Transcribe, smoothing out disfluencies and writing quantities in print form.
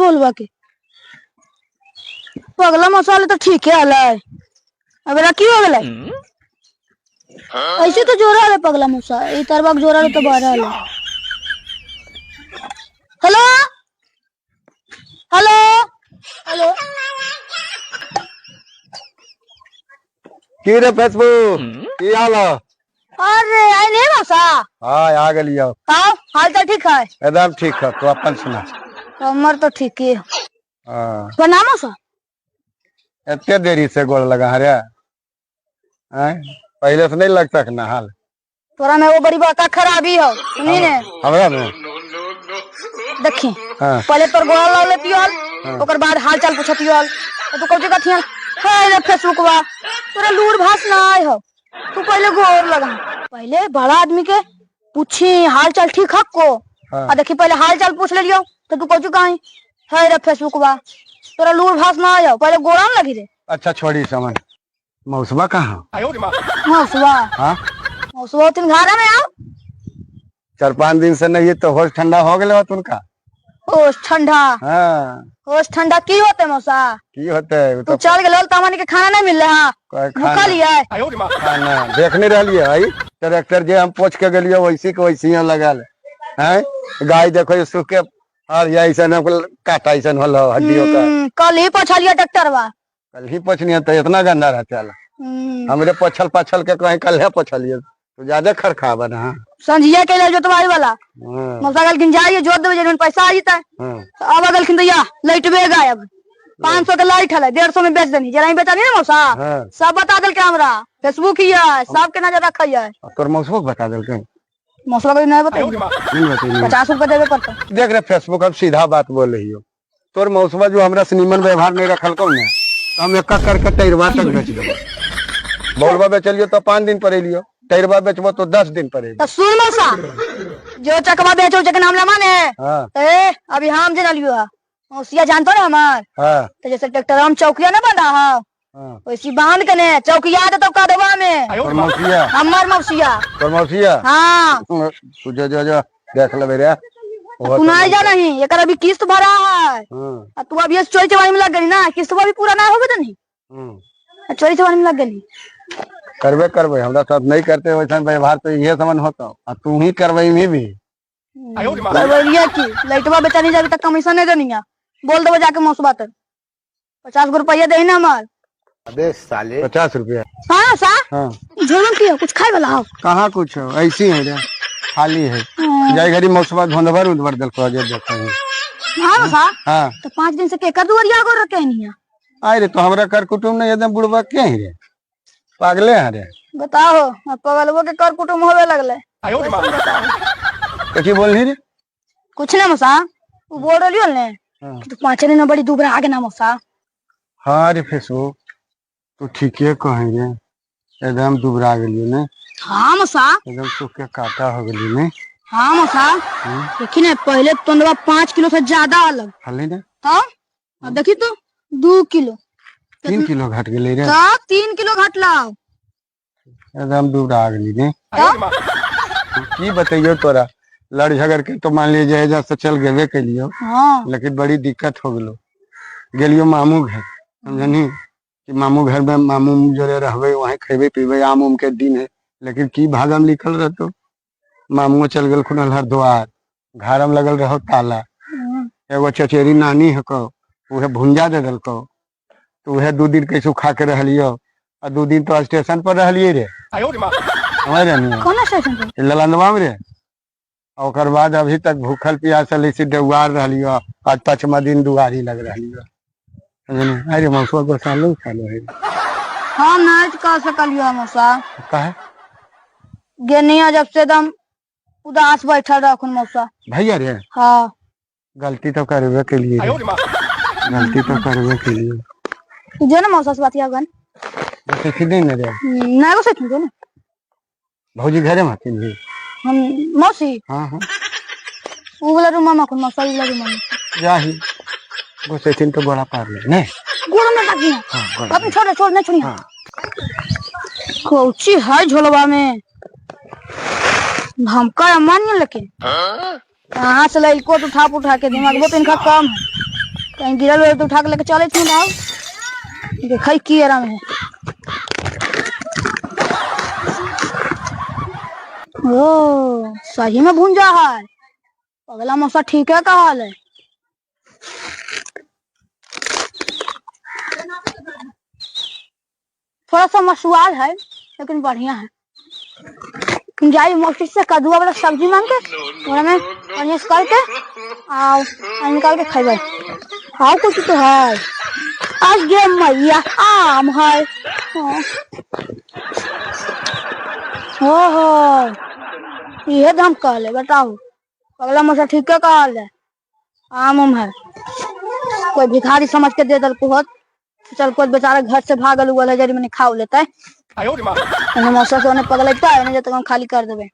बोलवा के। पगला मसाले तो ठीक है हलै, अब एरा की हो गेलै? ऐसे तो जोरा है पगला मौसा, ई तरबा के जोरा तो बाहर हलै। हेलो हेलो हेलो, की रे फेसबुक, की हाल है? अरे आई नहीं मौसा? हाँ, आ गेलियो। हाँ, हाल चाल ठीक है? एकदम ठीक है, तू अपन सुना। हमर तो ठीक है। हाँ। प्रणाम मौसा। एते देरी से गोड़ लगा रे, हैं? पहले से नहीं लगता ना हाल? तोरा में वो बड़ी बड़का खराबी हो, सुनी ने? हमरा में? देखी। हाँ। पहले तोर गोड़ लग लेती हल, हाँ। ओकर बाद हाल चाल पूछती हल, तो तू कौची कथी हल? हे रे फेसबुकवा, तोरा लूर भास ना आय हो, तू पहले गोड़ लगा, पहले बड़ा आदमी के पूछी हाल चाल ठीक हक को। हाँ। आ देखी, पहले हाल चाल पूछ लेलियो तो तू कौची कहीं? हे रे फेसबुकवा, तोरा लूर भास ना आय हो, पहले गोड़ा न लगी रे। अच्छा छोड़ी समन, मौसवा कहाँ? मौसवा? हाँ। मौसवा तीन घर में आओ। 4-5 दिन से नहीं है तो होश ठंडा हो गए होत उनका। होश ठंडा? हाँ। होश ठंडा की होते मौसा? की होते? उ तू चल गेल त हमनी के खाना नहीं मिल रहा। खाना। भूखल है। खाना देख नहीं रही है, ट्रैक्टर जे हम पोछ के गेलियो वैसी के वैसी लगल हैं। गाय देखो ये सूख के और ये ऐसा काटा ऐसा होलो हड्डियों का। कल ही पोछलियो ट्रैक्टर बा। कल ही पोछनी है तो इतना गंदा रहता है। हमरे पोछल पाछल के कहीं कल है पोछलिए तो ज्यादा खरखा बना। हाँ। संझिया के लिए जोतवाई वाला। हाँ। मौसा कहलखिन जाइए जोत देबै जन पैसा आ जतै। हाँ। तो अब अगलखिन तो या लाइटबे गायब, 500 के लाइट हले 150 में बेच देनी, जरा ही बेचनी ना मौसा। हाँ। सब बता देलकै हमरा, फेसबुक ही है, सब के नजर रखै है। तोर मौसो बता देलकै? मौसो के नहीं बतेली। नहीं बतेली। 50 रुपया देबे पड़तै। देख रे फेसबुक, अब सीधा बात बोल रही हो, तोर मौसवा जो हमरा से नीमन व्यवहार नहीं रखलकौ ने, तो हम एक करके तैरवा तक बेच देबो। बौलवा बेचलियो तो 5 दिन पर एलियो, तैरवा बेचबो तो 10 दिन पर एलियो। तो सुन मौसा, जो चकवा बेचो चक नाम लमा ने। हाँ। तो ए, अभी हम जे नलियो है मौसिया जानतो ना हमार। हाँ। तो जैसे ट्रैक्टर हम चौकिया ना बंधा है, हाँ। वैसी बांध के ने चौकिया दे तो कदवा में। तोर मौसिया? हमर मौसिया। तोर मौसिया? हाँ। तू जो जो जो देख लेबे रे। तू नहीं जा नहीं, एकर अभी किस्त भरा है। हाँ। आ तू अभी चोरी चवानी में लग गई ना, किस्त अभी पूरा ना होबे तो नहीं। हम्म। आ चोरी चवानी में लग गई। करबे करबे, हमरा साथ नहीं करते वैसा व्यवहार तो इहे समन होता, आ तू ही करबे ही भी। करबैया की लाइटवा बेचा नहीं जाबे तक कमीशन नहीं देनी है। बोल देबो जाके मौसबा तक 50 गो रुपया दे ना हमार। अबे साले 50 रुपया। हाँ सा। हाँ। झोलम की हो, कुछ खाए वाला हो? कहाँ कुछ हो, ऐसी है रे, खाली है। हाँ। जाई घड़ी मौसबा धोंधबर उधबर देल को जे देखो है। हाँ सा। हाँ। तो 5 दिन से केकर दुआरिया गोर रखे नहीं है। आए रे तो हमरा कर कुटुम नहीं एकदम बुढ़वा के ही रे, पागले हैं रे। बताओ अब पगलवो के कर कुटुम होवे लगले। कथी बोल रही रे? कुछ ना मौसा, वो बोल रही ने। हाँ। कि तू 5 दिन में बड़ी दुबरा आगे ना मौसा। हाँ रे फेसबुक, तू ठीके कहे रे, एकदम दुबरा गेलियो ने। हाँ मौसा। एकदम सूख के काटा हो गेलियो ने। हाँ मौसा। हम्म। देखी ने पहले तोंदवा 5 किलो से ज्यादा अलग। हले ने? हाँ, अब देखी तो 2 किलो। 3 किलो घट गेलै रे। तो 3 किलो घटला। एकदम दुबरा गेली ने। तो? की बतैयो तोरा, लड़ झगड़ के तो मान लीजिए एजा से चल गेबे केलियो। हाँ। लेकिन बड़ी दिक्कत हो गेलो। गेलियो मामू घर, समझनी कि मामू घर में मामू जोरे रहबे, वहीं खेबे पीबे, आम उम के दिन है, लेकिन की भागम लिखल रहतो। मामू चल गेल खुनल हरिद्वार, घर में लगल रहो ताला। एगो चचेरी नानी हको, उहे भुंजा दे देलको, तो उहे 2 दिन कैसो खा के रहलियो, आ 2 दिन तो स्टेशन पर रहलिए रे। समझ रहे नी? कौन स्टेशन पर? ललंदवा में रे। और ओकर बाद अभी तक भूखल प्यासल ऐसे डुआर रहलियो, आज 5वां दिन दुआरी लग रहलियो। समझनी? अरे मौसवा को सालो सालो है। हाँ नहीं कह सकलियो मौसा। काहे? गेनिया जब से एकदम उदास बैठल रखुन मौसा। भैया रे? हाँ। गलती तो करबे के लिए, गलती तो करबे के लिए। तू जो ना मौसा से बात गन। देखी नहीं ना रे? नहीं वो सच में ना। भौजी घरे में हथिन भी? हम मौसी? हाँ, हाँ। उ वाला रूम में मौसा, उ वाला रूम में। जाही। गोसेथिन तो बड़ा पार ले, नहीं? गोड़ में ताकी। हाँ, गोड़। अपन छोड़, छोड़, नहीं छोड़िया। हाँ। कौची है झोलवा में? धमका मन नहीं लेकिन। हाँ? कहाँ से लइल कोट उठा उठा के दिमाग बहुत इनका कम है। कहीं गिरल उरल तो उठा के लेके चले थी आओ देखै की आराम है। ओ सही में भूंजा है, अगला मौसा ठीक है कहल है। थोड़ा सा मसुआल है लेकिन बढ़िया है। जाई मौसी से कद्दूआ वाला सब्जी मांग के ओकरा में बढ़िया से करके आ आ निकाल के खेबै। आउ कुछ तो है आज गे मैया आम है। हाँ। ओहो इहे तो हम कहले, बताओ अगला मौसा ठीक के कहल है। आम उम है, कोई भिखारी समझ के दे दल होत, चल कोई बेचारा घर से भागल उगल है जरी मनी खा लेते। मौसा से ओने पगलैता एने जतक हम खाली कर देबे।